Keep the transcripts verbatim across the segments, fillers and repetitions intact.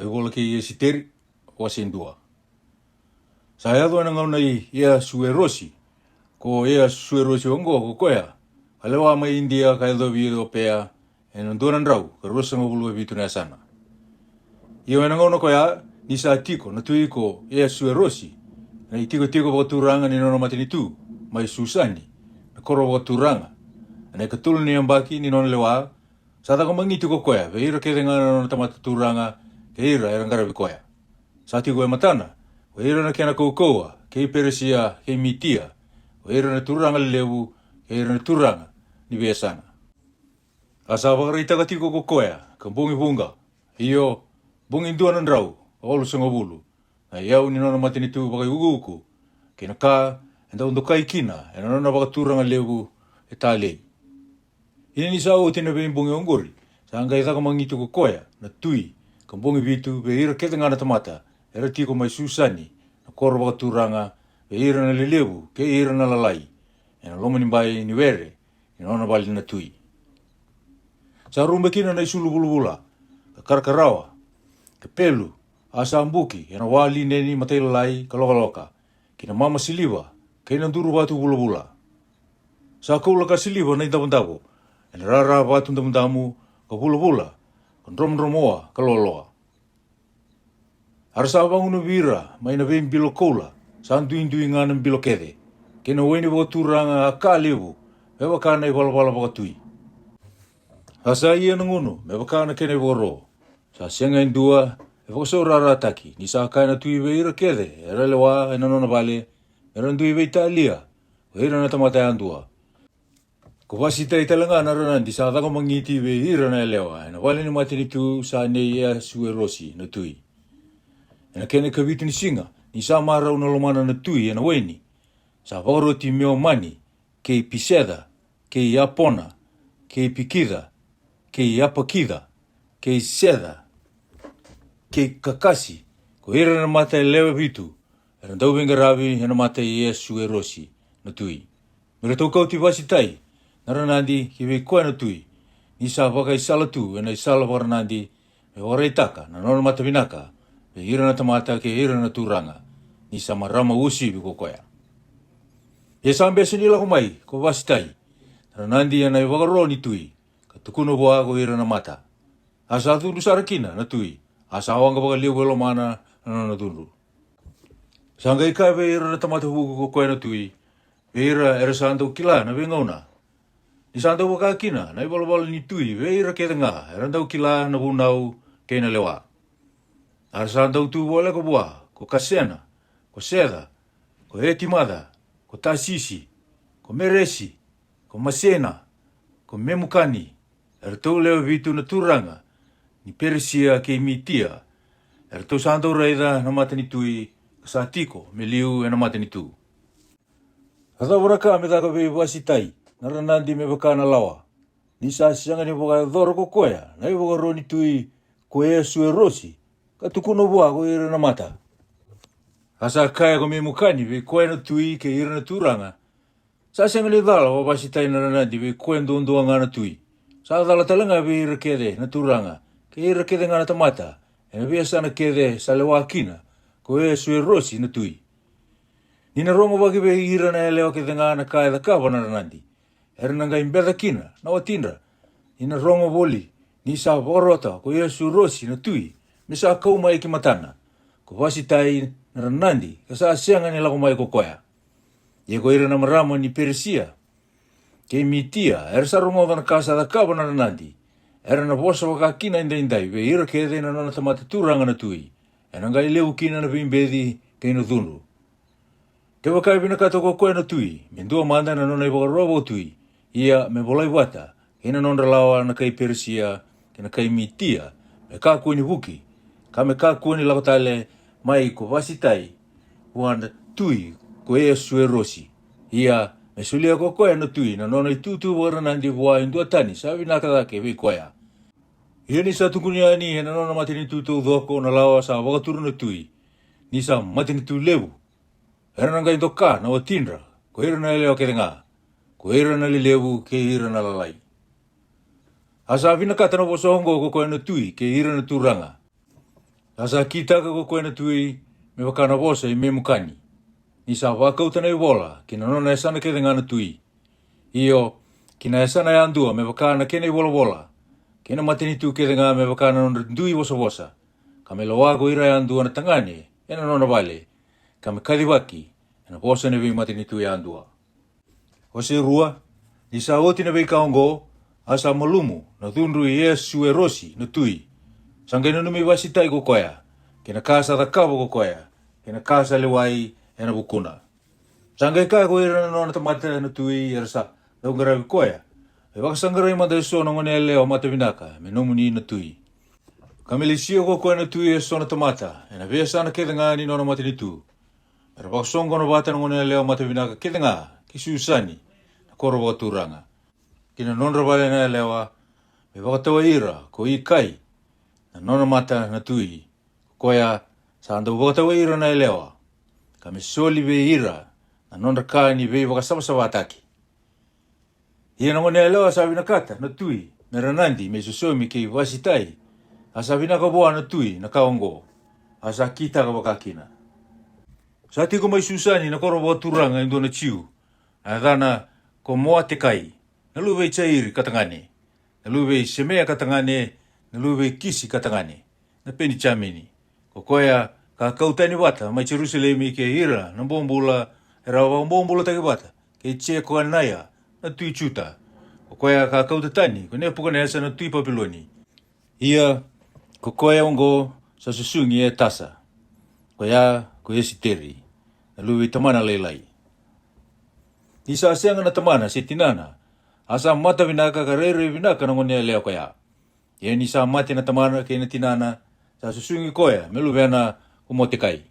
E vola kei Esiteri, wase dua. Sa yaco ena gauna i Easuerosi, ko Easuerosi oqo ko koya, ka lewa mai Idia ka yacovi Iciopea, ena dua na drau ka ruasagavulu ka vitu na yasana. Io ena gauna koya, ni sa tiko na tui ko Easuerosi, na itikotiko vakaturaga ni nona matanitu, mai Susani, na koro vakaturaga, ena ikatolu ni yabaki ni nona lewa, sa caka magiti ko koya vei ira kece ga na nona tamata turaga, kei ira era qaravi koya. Sa tiko e matana ko ira na kena kaukauwa, kei Perisia, kei Mitia, ko ira na turaga lelevu, kei ira na turaga ni veiyasana. A sa vakaraitaka tiko ko koya ka bogi vuqa, io, bogi dua na drau ka walusagavulu, na iyau ni nona matanitu vakaiukuuku, kei na ka e dau dokai kina ena nona vakaturaga levu e talei. Ia ni sa oti na veibogi oqori, sa qai caka magiti ko koya na tui, ka bogi vitu vei ira kece ga na tamata era tiko mai Susani, na koro vakaturaga, vei ira na lelevu kei ira na lalai, ena loma ni bai ni were ni nona vale na tui. Sa rube kina na isulu vulavula, ka karakarawa, ka pelu, a sa buki ena wa lineni matailalai ka lokaloka, kei na mama siliva, kei na duru vatu vulavula. Sa koula ka siliva na idavodavo ena rara vatu damudamu, ka vulavula, ka dromodromoa ka loaloa. A ra sa vagunuvi ira mai na veibilo koula, sa duidui ga na bilo kece, kei na waini vakaturaga a ka levu, me vaka na ivalavala vakatui. A sa ia na gunu me vaka na kena ivakaro. Sa sega e dua e vakasaurarataki, ni sa kaya na tui vei ira kece era lewa ena nona vale, me ra dui veitalia ko ira na tamata yadua. Ko Vasitai tale ga na ranadi sa caka magiti vei ira na yalewa ena vale ni matanitu sa nei Easuerosi na tui. Ena kena ikavitu ni siga, ni sa marau na lomana na tui ena waini, sa vakaroti Meomani, kei Piseca, kei Apona, kei Pikica, kei Apakica, kei Seca, kei Kakasi, ko ira na mata e lewe vitu era dau veiqaravi ena mata i Easuerosi na tui, me ratou kauti Vasitai na ranadi ki vei koya na tui, ni sa vakaisala tu ena isala vakaranadi, me vakaraitaka na nona mata vinaka vei ira na tamata kei ira na turaga, ni sa marama uasivi ko koya. Ia sa bese ni lako mai ko Vasitai na ranadi ena ivakaro ni tui, ka tukuna vua ko ira na mata. A sa cudru sara kina na tui, a sa waqa vakalevu e lomana na nona cudru. Sa qai kaya vei ira na tamata vuku ko koya na tui, vei ira era sa dau kila na veigauna, ni sa dau vaka kina na ivalavala ni tui vei ira kece ga era dau kila na vunau kei na lewa. A ra sa dau tu voleka vua ko Kasena, ko Seca, ko Etimaca, ko Tasisi, ko Meresi, ko Masena, ko Memukani, eratou lewe vitu na turaga ni Perisia kei Mitia, eratou sa dau raica na mata ni tui, ka sa tiko me liu ena mata ni tu. A cava na ka me caka vei Vasitai na ranadi me vaka na lawa, ni sa sega ni vakayacora ko koya na ivakaro ni tui ko Easuerosi, ka tukuna vua ko ira na mata? A sa kaya ko Memukani vei koya na tui kei ira na turaga, sa sega ni cala ko Vasitai na ranadi vei koya duadua ga na tui, sa cala tale ga vei ira kece na turaga kei ira kece ga na tamata ena veiyasana kece sa lewa kina ko Easuerosi na tui. Ni na rogovaki vei ira na yalewa kece ga na ka e cakava na ranadi, era na qai beca kina na watidra, ni na rogo voli ni sa vakarota ko Easuerosi na tui me sa kau mai ki matana ko Vasitai na ranadi, ka sa sega ni lako mai ko koya. Ia ko ira na marama ni Perisia kei Mitia era sa rogoca na ka sa cakava na ranadi, era na vosa vaka kina edaidai vei ira kece na nona tamata turaga na tui, ena qai levu kina na veibeci kei na cudru. Kevaka e vinakata ko koya na tui me dua mada na nona ivakaro vakatui, ia me volai vata kei na nodra lawa na kai Perisia kei na kai Mitia, me kakua ni vuki, ka me kakua ni lako tale mai ko Vasitai vua na tui ko Easuerosi. Ia me solia ko koya na tui na nona itutu vakaranadi vua e dua tani sa vinaka cake vei koya. Ia ni sa tukuni yani ena nona matanitu taucoko na lawa sa vakatura na tui, ni sa matanitu levu, era na qai doka na watidra ko ira na yalewa kece ga, ko ira na lelevu kei ira na lalai. A sa vinakata na vosa oqo ko koya na tui kei ira na turaga. A sa kitaka ko koya na tui me vaka na vosa i Memukani, ni sa vakauta na ivola ki na nona yasana kece ga na tui, io, ki na yasana yadua me vaka na kena ivolavola, kei na matanitu kece ga me vaka na nodra dui vosavosa, ka me lewa ko ira yadua na tagane e na nona vale, ka me kacivaki e na vosa ni veimatanitu yadua. Wase rua. Ni sa oti na veika oqo, a sa malumu na cudru i Esuerosi na tui. Sa qai nanumi Vasitai ko koya, kei na ka sa cakava ko koya, kei na ka sa lewai e na vukuna. Sa qai kaya ko ira na nona tamata na tui era sa dauqaravi koya, e vakasaqarai mada e so na gone yalewa matavinaka me nomuni na tui, ka me lesia ko koya na tui e so na tamata e na veiyasana kece ga ni nona matanitu, me ra vakasoqona vata na gone yalewa matavinaka kece ga ki Susani na koro vakaturaga, ki na nodra vale na yalewa, me vakatawai ira ko Ikai na nona mata na tui, ko koya sa dau vakatawai ira na yalewa, ka me soli vei ira na nodra ka ni veivakasavasavataki. Ia na gone yalewa sa vinakata na tui me ra nadi me sosomi kei Vasitai, a sa vinaka vua na tui na ka oqo, a sa kitaka vakakina. Sa tiko mai Susani na koro vakaturaga e dua na Jiu, a yacana ko Moatekai, na luve i Jairi ka tagane, na luve i Semea ka tagane, na luve i Kisi ka tagane, na Penijamini. Ko koya ka kau tani vata mai Jerusalemi kei ira na bobula era vakabobulataki vata kei Jekonaia na tui Juta. Ko koya ka kauta tani ko Nepukanesa na tui Papiloni. Ia, ko koya oqo sa susugi e Tasa, koya ko Esiteri, na luve i tamana lailai. Ni sa sega na tamana se tinana, a sa matavinaka ka rairai vinaka na gone yalewa koya. Ia ni sa mate na tamana kei na tinana, sa susugi koya me luvena ko Moatekai.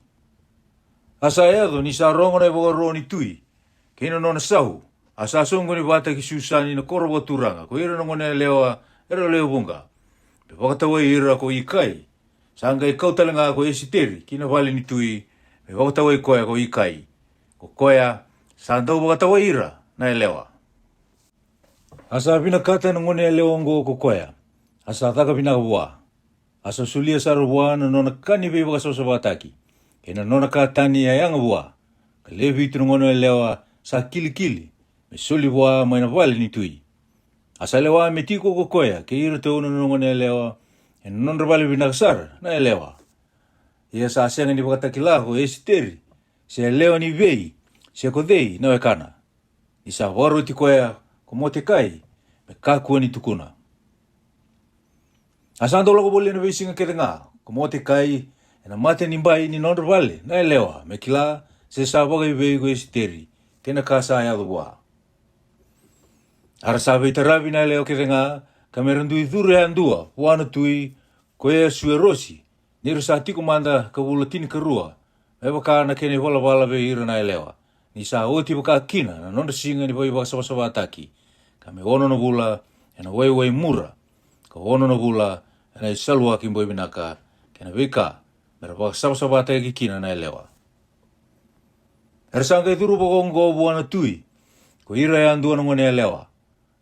A sa yaco ni sa rogo na ivakaro ni tui kei na nona sau, a sa soqoni vata ki Susani na koro vakaturaga ko ira na gone yalewa era lewe vuqa, me vakatawai ira ko Ikai. Sa qai kau tale ga ko Esiteri ki na vale ni tui, me vakatawai koya ko Ikai. Ko koya sa dau vakatawai ira na yalewa. A sa vinakata na gone yalewa oqo ko koya, a sa caka vinaka vua. A sa solia sara vua na nona ka ni veivakasavasavataki, kei na nona ka tani a yaga vua, ka lewe vitu na gone yalewa sa kilikili me soli vua mai na vale ni tui. A sa lewa me tiko ko koya kei iratou na nona gone yalewa e na nodra vale vinaka sara na yalewa. Ia sa sega ni vakatakila ko Esiteri se yalewa ni vei, se ko cei na wekana, ni sa vakaroti koya ko Moatekai me kakua ni tukuna. A sa dau lako voli e na veisiga kece ga ko Moatekai e na mata ni bai ni nodra vale na yalewa, me kila se sa vakaivei ko Esiteri kei na ka sa yaco vua. A ra sa veitaravi na yalewa kece ga, ka me ra dui curu yadua vua na tui ko Esuerosi, ni ra sa tiko mada ka vula tinikarua, me vaka na kena ivalavala vei ira na yalewa, ni sa oti vaka kina na nodra siga ni veivakasavasavataki, ka me ono na vula e na waiwai mura, ka ono na vula e na isaluaki boi vinaka, kei na veika me ra vakasavasavataki kina na yalewa. Era sa qai curu vakaoqo vua na tui ko ira yadua na gone yalewa.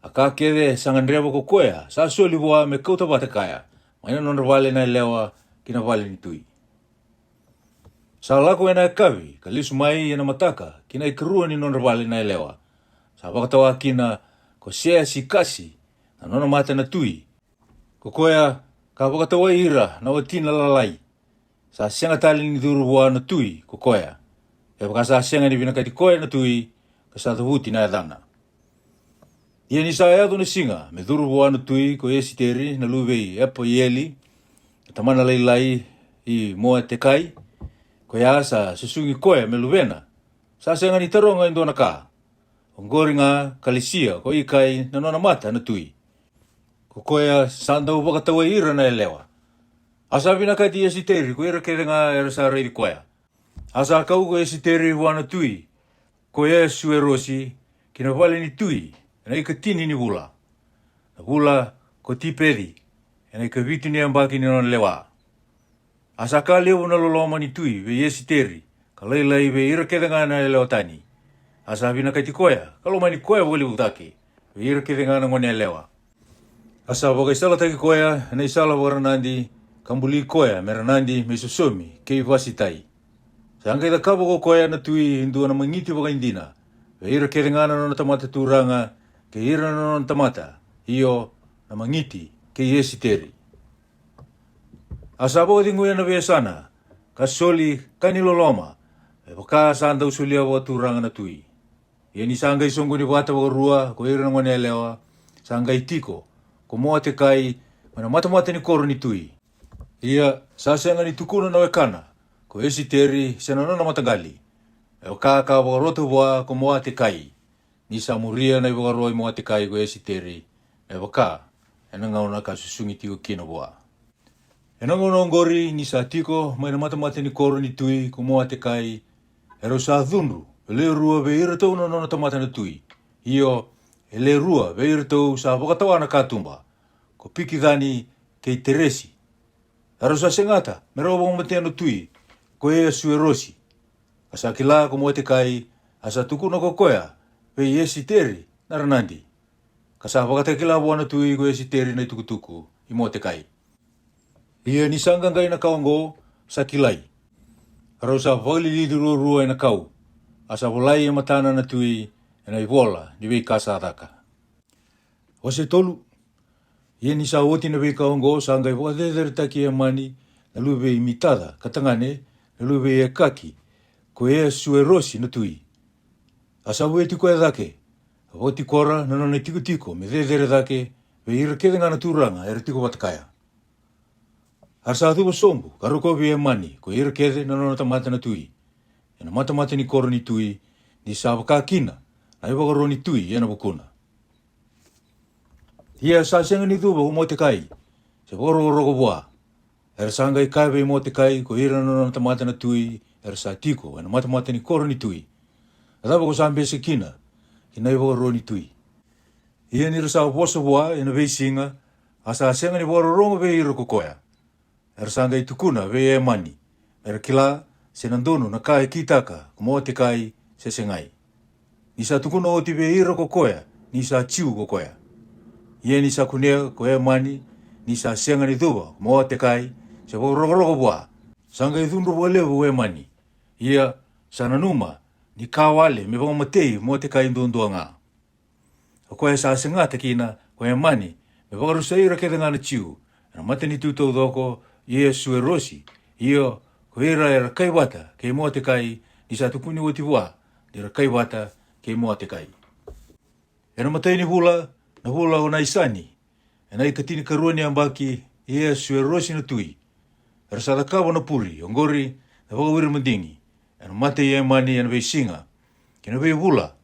A ka kece sa gadreva ko koya sa soli vua me kauta vata kaya mai na nodra vale na yalewa ki na vale ni tui. Sa lako e na yakavi ka lesu mai e na mataka ki na ikarua ni nodra vale na yalewa. Sa vakatawa kina ko Seasikasi na nona mata na tui, ko koya ka vakatawai ira na watina lalai. Sa sega tale ni curu vua na tui ko koya, kevaka sa sega ni vinakati koya na tui ka sa cavuti na yacana. Ia ni sa yaco na siga me curu vua na tui ko Esiteri na luve i Epaieli, na tamana lailai i Moatekai, koya sa susugi koya me luvena, sa sega ni taroga e dua na ka. Oqori ga ka lesia ko Ikai na nona mata na tui, ko koya sa dau vakatawai ira na yalewa. A sa vinakati Esiteri ko ira kece ga era sa raici koya. A sa kau ko Esiteri vua na tui ko Esuerosi ki na vale ni tui e na ikatini ni vula, na vula ko Tipeci, e na ikavitu ni yabaki ni nona lewa. A sa ka levu na loloma ni tui vei Esiteri, ka lailai vei ira kece ga na yalewa tani. A sa vinakati koya ka lomani koya vakalevu cake vei ira kece ga na gone yalewa. A sa vakaisalataki koya e na isala vakaranadi, ka buli koya me ra nadi me isosomi kei Vasitai. Sa qai cakava ko koya na tui e dua na magiti vakaidina vei ira kece ga na nona tamata turaga kei ira na nona tamata, io, na magiti kei Esiteri. A sa vakaceguya na veiyasana ka soli ka ni loloma, me vaka sa dau solia vakaturaga na tui. Ia ni sa qai soqoni vata vakarua ko ira na gone yalewa, sa qai tiko ko Moatekai mai na matamata ni koro ni tui. Ia sa sega ni tukuna na wekana ko Esiteri se na nona mataqali, me vaka ka vakarota vua ko Moatekai, ni sa muria na ivakaro i Moatekai ko Esiteri, me vaka e na gauna ka susugi tiko kina vua. E na gauna oqori ni sa tiko mai na matamata ni koro ni tui ko Moatekai, e rau sa cudru e le rua vei iratou na nona tamata na tui, io, e le rua vei iratou sa vakatawa na katuba, ko Pikicani kei Teresi. E rau sa segata me rau vakamatea na tui ko Easuerosi. Ka sa kila ko Moatekai, a sa tukuna ko koya vei Esiteri na ranadi. Ka sa vakatakila vua na tui ko Esiteri na itukutuku i Moatekai. Ia ni sa qaqai na ka oqo, sa kilai. A rau sa vakalilici ruarua e na kau, a sa volai e matana na tui e na ivola ni veika sa caka. Wase tolu. Ia ni sa oti na veika oqo, sa qai vakaceceretaki Emani na luve i Mitaca ka tagane, na luve i Ekaki, ko Easuerosi na tui. A sa vueti koya cake, a vakatikora na nona itikotiko me cecere cake vei ira kece ga na turaga era tiko vata kaya. A ra sa cuva sobu ka rokovi Emani ko ira kece na nona tamata na tui e na matamata ni koro ni tui, ni sa vaka kina na ivakaro ni tui e na vukuna. Ia sa sega ni cuva ko Moatekai se vakarokoroko vua. Era sa qai kaya vei Moatekai ko ira na nona tamata na tui era sa tiko e na matamata ni koro ni tui, a cava ko sa bese kina ki na ivakaro ni tui? Ia ni ra sa vosa vua e na veisiga, a sa sega ni vakarorogo vei ira ko koya. Era sa qai tukuna vei Emani me ra kila se na donu na ka e kitaka ko Moatekai se segai. Ni sa tukuna oti vei ira ko koya ni sa Jiu ko koya. Ia ni sa kunea ko Emani ni sa sega ni cuva ko Moatekai se vakarokoroko vua, sa qai cudru vakalevu ko Emani. Ia sa nanuma ni ka wale me vakamatei Moatekai duadua ga. O koya sa segata kina ko Emani me vakarusai ira kece ga na Jiu e na matanitu taucoko i Easuerosi, io, ko ira era kai vata kei Moatekai, ni sa tukuni oti vua ni ra kai vata kei Moatekai. E na matai ni vula, na vula o Naisani, e na ikatinikarua ni yabaki i Easuerosi na tui, era sa cakava na Puri, oqori na vakawiri madigi, e na mata i Emani e na veisiga kei na veivula,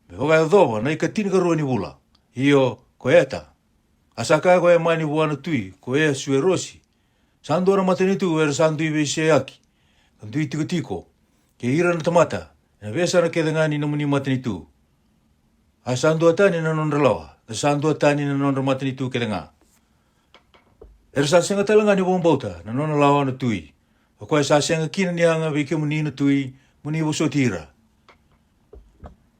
me vakayacova na ikatinikarua ni vula, io, ko Eta. A sa kaya ko Emani vua na tui ko Easuerosi, sa dua na matanitu era sa dui veiseyaki ka dui tikotiko kei ira na tamata e na veiyasana kece ga ni nomuni matanitu. A sa dua tani na nodra lawa, ka sa dua tani na nodra matanitu kece ga. Era sa sega tale ga ni vakabauta na nona lawa na tui. O koya sa sega kina ni yaga vei kemuni na tui mo ni vosoti ira.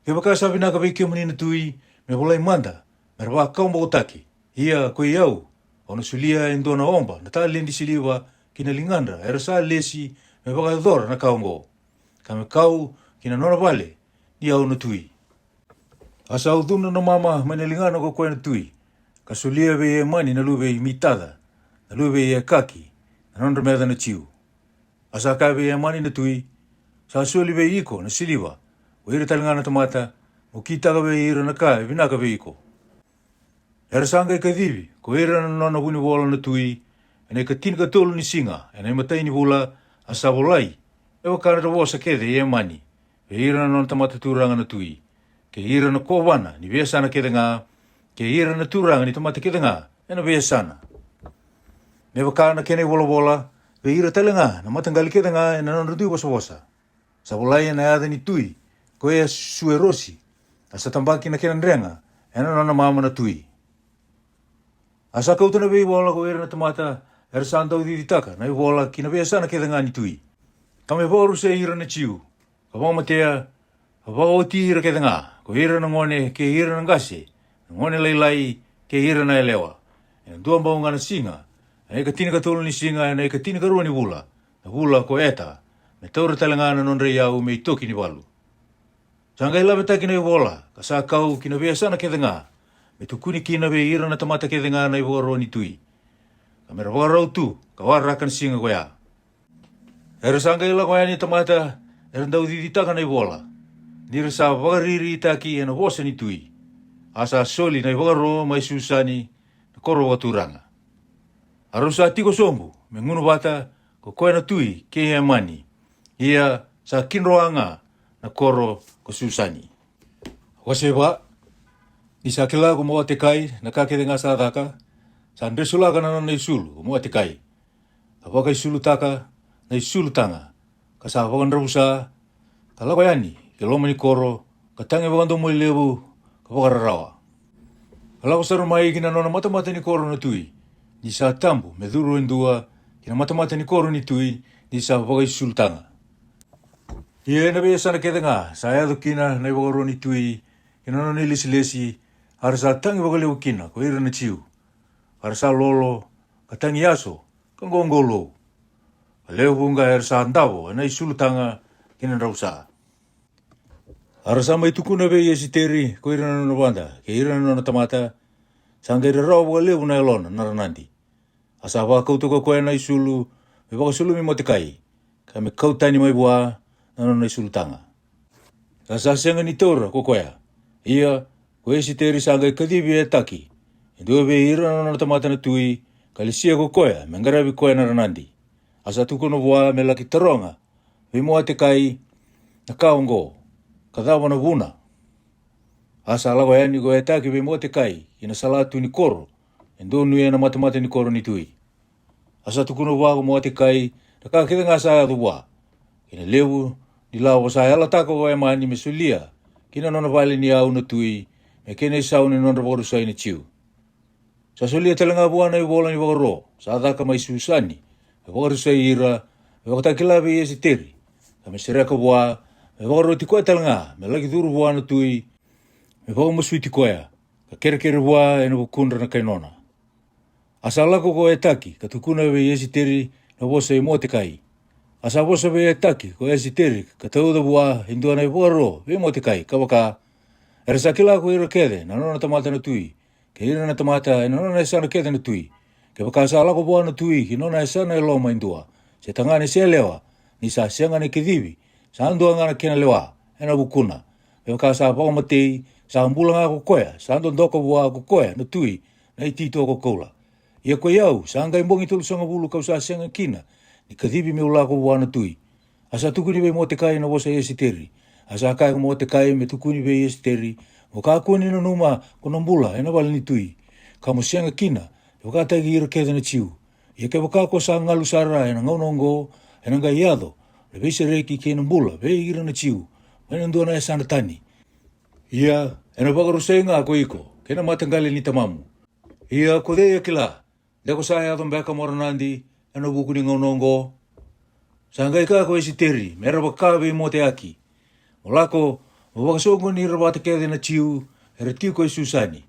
Kevaka sa vinaka vei kemuni na tui, me volai mada me ra vakawabokotaki. Ia ko i au, au na solia e dua na oba na taledi siliva ki na ligadra era sa lesi me vakayacora na ka oqo, ka me kau ki na nona vale ni au na tui. A sa ucuna na mama mai na ligana ko koya na tui, ka solia vei Emani na luve i Mitaca, na luve i Ekaki, na nodra meca na Jiu. A sa kaya vei Emani na tui, sa soli vei iko na siliva ko ira tale ga na tamata, mo kitaka vei ira na ka e vinaka vei iko. Era sa qai kacivi ko ira na nona vunivola na tui e na ikatinikatolu ni siga e na imatai ni vula, a sa volai me vaka na vosa kece i Emani vei ira na nona tamata turaga na tui, kei ira na kovana ni veiyasana kece ga, kei ira na turaga ni tamata kece ga e na veiyasana, me vaka na kena ivolavola vei ira tale ga na mataqali kece ga e na nodra dui vosavosa. Sa volai e na yaca ni tui ko Easuerosi, a sa tabaki na kena drega e na nona mama na tui. A sa kauta na veivola ko ira na tamata era sa dau cicitaka na ivola ki na veiyasana kece ga ni tui, ka me vakarusai ira na Jiu, ka vakamatea, ka vakaoti ira kece ga, ko ira na gone kei ira na qase, na gone lailai kei ira na yalewa, e na dua bau ga na siga, Ena ikatinikatolu ni siga, ena ikatinikarua ni vula, na vula ko Eta, me taura tale ga na nodra iyau me itoki ni valu. Sa qai lavetaki na ivola, ka sa kau ki na veiyasana kece ga, me tukuni kina vei ira na tamata kece ga na ivakaro ni tui, ka me ra vakarau tu ka waraka na siga ko ya. Era sa qai lako yani na tamata era dau cicitaka na ivola, ni ra sa vakariritaki ena vosa ni tui. A sa soli na ivakaro mai Susani, na koro vakaturaga. A rau sa tiko sobu me gunu vata ko koya na tui kei Emani. Ia sa kidroa ga na koro ko Susani. Wase va. Ni sa kila ko Moatekai na ka kece ga sa caka, sa dresulaka na nona isulu ko Moatekai, ka vakaisulutaka na isulu taga, ka sa vakandravusa, ka lako yani ki loma ni koro, ka tagi vakadomoilevu, ka vakararawa. Ka lako sara mai ki na nona matamata ni koro na tui, ni sa tabu me curu e dua, ki na matamata ni koro ni tui, ni sa vakaisulu taga. Ia ena veiyasana kece ga sa yaco kina na ivakaro ni tui, ki na nona ilesilesi, a ra sa tagi vakalevu kina ko ira na Jiu. A ra sa lolo, ka tagi yaso, ka qoqolou. Ka lewe vuqa era sa davo ena isulu taga ki na dravusa. A ra sa mai tukuna vei Esiteri ko ira na nona vada kei ira na nona tamata. Sa qai rarawa vakalevu na yalona na ranadi. A sa vakauta ko koya na isulu me vakasulumi Moatekai, ka me kau tani mai vua na nona isulu taga. Ka sa sega ni taura ko koya. Ia ko Esiteri sa qai kacivi Etaki, e dua vei ira na nona tamata na tui, ka lesia ko koya me qaravi koya na ranadi. A sa tukuna vua me laki taroga vei Moatekai na ka oqo, ka cava na vuna. A sa lako yani ko Etaki vei Moatekai ki na salatu ni koro e donuya na matamata ni koro ni tui. A sa tukuna vua ko Moatekai na ka kece ga sa yaco vua, kei na levu ni lawa sa yalataka ko Emani me solia ki na nona vale ni yau na tui, me kena isau ni nodra vakarusai na Jiu. Sa solia tale ga vua na ivola ni vakaro sa caka mai Susani, me vakarusai ira, me vakatakila vei Esiteri, ka me sereka vua, me vakaroti koya tale ga me laki curu vua na tui, me vakamasuti koya, ka kerekere vua ena vukudra na kai nona. A sa lako ko Etaki ka tukuna vei Esiteri na vosa i Moatekai. A sa vosa vei Etaki ko Esiteri ka tauca vua e dua na ivakaro vei Moatekai, ka vaka, era sa kila ko ira kece na nona tamata na tui, kei ira na tamata ena nona yasana kece na tui. Kevaka sa lako vua na tui ki nona yasana e loma e dua, se tagane se yalewa, ni sa sega ni kacivi, sa dua ga na kena lewa ena vukuna. Kevaka sa vakamatei, sa bula ga ko koya sa dodoka vua ko koya na tui na ititoko koula. Ia ko i au sa qai bogi tolusagavulu kau sa sega kina ni kacivi meu lako vua na tui. A sa tukuni vei Moatekai na vosa i Esiteri. A sa kaya ko Moatekai me tukuni vei Esiteri, mo kakua ni nanuma ko na bula ena vale ni tui, ka mo sega kina e vakataki ira kece na Jiu. Ia kevaka ko sa galu sara ena gauna oqo, ena qai yaco na veisereki kei na bula vei ira na Jiu mai na dua na yasana tani. Ia ena vakarusai ga ko iko kei na mataqali ni tamamu. Ia ko cei e kila, de ko sa yaco beka mo ranadi ena vuku ni gauna oqo? Sa qai kaya ko Esiteri me ra vaka vei Moatekai, mo lako, mo vakasoqoni ira vata kece na Jiu era tiko e Susani,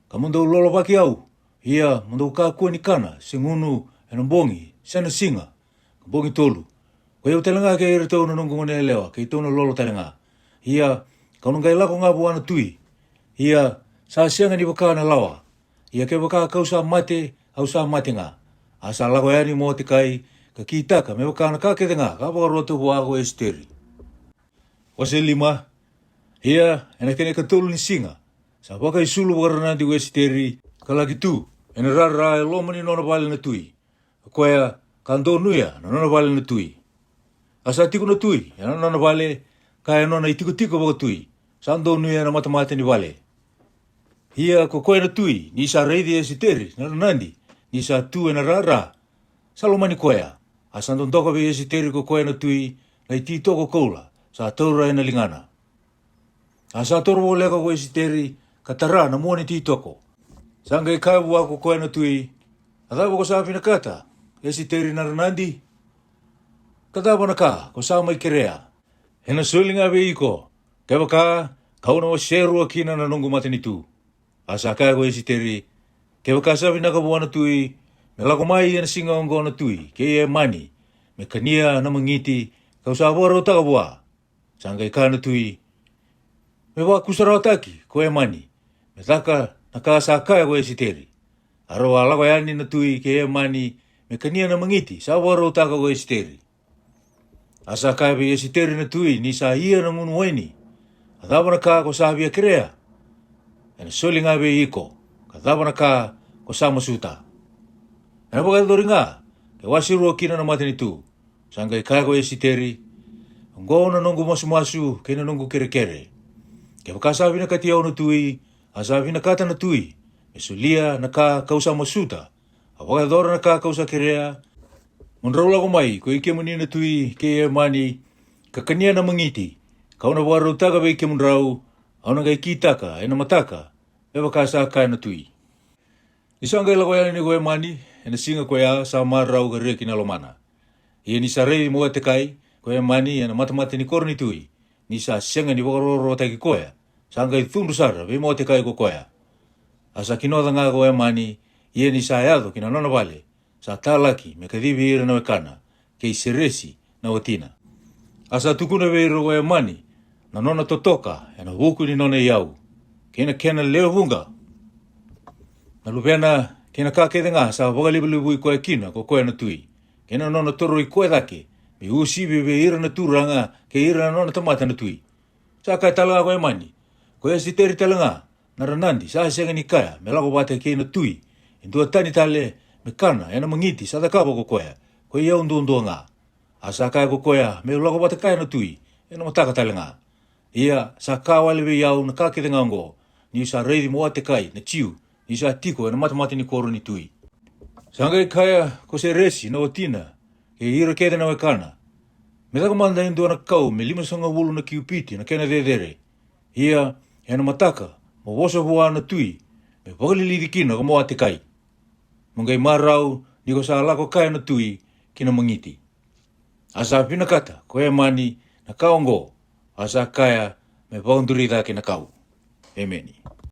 ka mo dou lolovaki au. Ia mo dou kakua ni kana se gunu ena bogi se na siga, ka bogi tolu. Ko i au tale ga kei iratou na noqu goneyalewa keitou na lolo tale ga. Ia kau na qai lako ga vua na tui. Ia sa sega ni vaka na lawa. Ia kevaka kau sa mate, au sa mate ga. A sa lako yani Moatekai, ka kitaka me vaka na ka kece ga ka vakarota vua ko Esiteri. Wase lima. Ia ena kena ikatolu ni siga, sa vakaisulu vakaranadi ko Esiteri, ka laki tu ena rara e loma ni nona vale na tui, o koya ka donuya na nona vale na tui. A sa tiko na tui ena nona vale, ka e nona itikotiko vakatui, sa donuya na matamata ni vale. Ia ko koya na tui, ni sa raici Esiteri na ranadi ni sa tu ena rara, sa lomani koya. A sa dodoka vei Esiteri ko koya na tui na ititoko koula sa taura ena ligana. A sa toro voleka ko Esiteri, ka tara na mua ni titoko. Sa qai kaya vua ko koya na tui, a cava ko sa vinakata, Esiteri na ranadi? Ka cava na ka ko sa mai kerea? Ena soli ga vei iko, kevaka kau na wase rua kina na noqu matanitu. A sa kaya ko Esiteri, kevaka sa vinaka vua na tui, Me lako mai e na siga oqo na tui kei Emani me kania na magiti ka'u sa vakarautaka vua. Sa qai kaya na tui, Me vakusarawataki ko Emani me caka na ka sa kaya ko Esiteri. A rau a lako yani na tui kei Emani me kania na magiti sa vakarautaka ko Esiteri. A sa kaya vei Esiteri na tui, Ni sa ia na gunu waini, a cava na ka ko sa via kerea? E na soli ga vei iko, ka cava na ka ko sa masuta? E na vakayacori ga ke wase rua kina na matanitu. Sa qai kaya ko Esiteri, Oqo na noqu masumasu kei na noqu kerekere. Kevaka sa vinakati au na tui, a sa vinakata na tui me solia na ka ka'u sa masuta, a vakayacora na ka ka'u sa kerea, mo drau lako mai ko i kemuni na tui kei Emani ka kania na magiti ka'u na vakarautaka vei kemudrau, au na qai kitaka e na mataka me vaka sa kaya na tui. Ni sa qai lako yani ko Emani e na siga ko ya sa marau ka reki na lomana. Ia ni sa raici Moatekai ko Emani e na matamata ni koro ni tui, ni sa sega ni vakarokorokotaki koya, sa qai cudru sara vei Moatekai ko koya. A sa kinoca ga ko Emani, ia ni sa yaco ki na nona vale, sa talaki me kacivi ira na wekana kei Seresi na watina. A sa tukuna vei ira ko Emani na nona totoka e na vuku ni nona iyau kei na kena lewe vuqa na luvena, kei na ka kece ga sa vakalevulevui koya kina ko koya na tui, kei na nona toroi koya cake me uasivi vei ira na turaga kei ira na nona tamata na tui. Sa kaya tale ga ko Emani, Ko Esiteri tale ga na ranadi sa sega ni kaya me lako vata kei na tui e dua tani tale me kana e na magiti sa cakava ko koya, ko i au duadua ga. A sa kaya ko koya me'u lako vata kaya na tui e na mataka tale ga. Ia sa ka wale vei au na ka kece ga oqo, ni'u sa raici Moatekai na Jiu ni sa tiko e na matamata ni koro ni tui. Sa qai kaya ko Seresi na watina kei ira kece na wekana, Me caka mada e dua na kau me limasagavulu na kiupiti na kena cecere. Ia e na mataka mo vosa vua na tui me vakalilici kina ko Moatekai. Mo qai marau ni ko sa lako kaya na tui ki na magiti. A sa vinakata ko Emani na ka oqo, a sa kaya me vakaduri cake na kau. Emeni.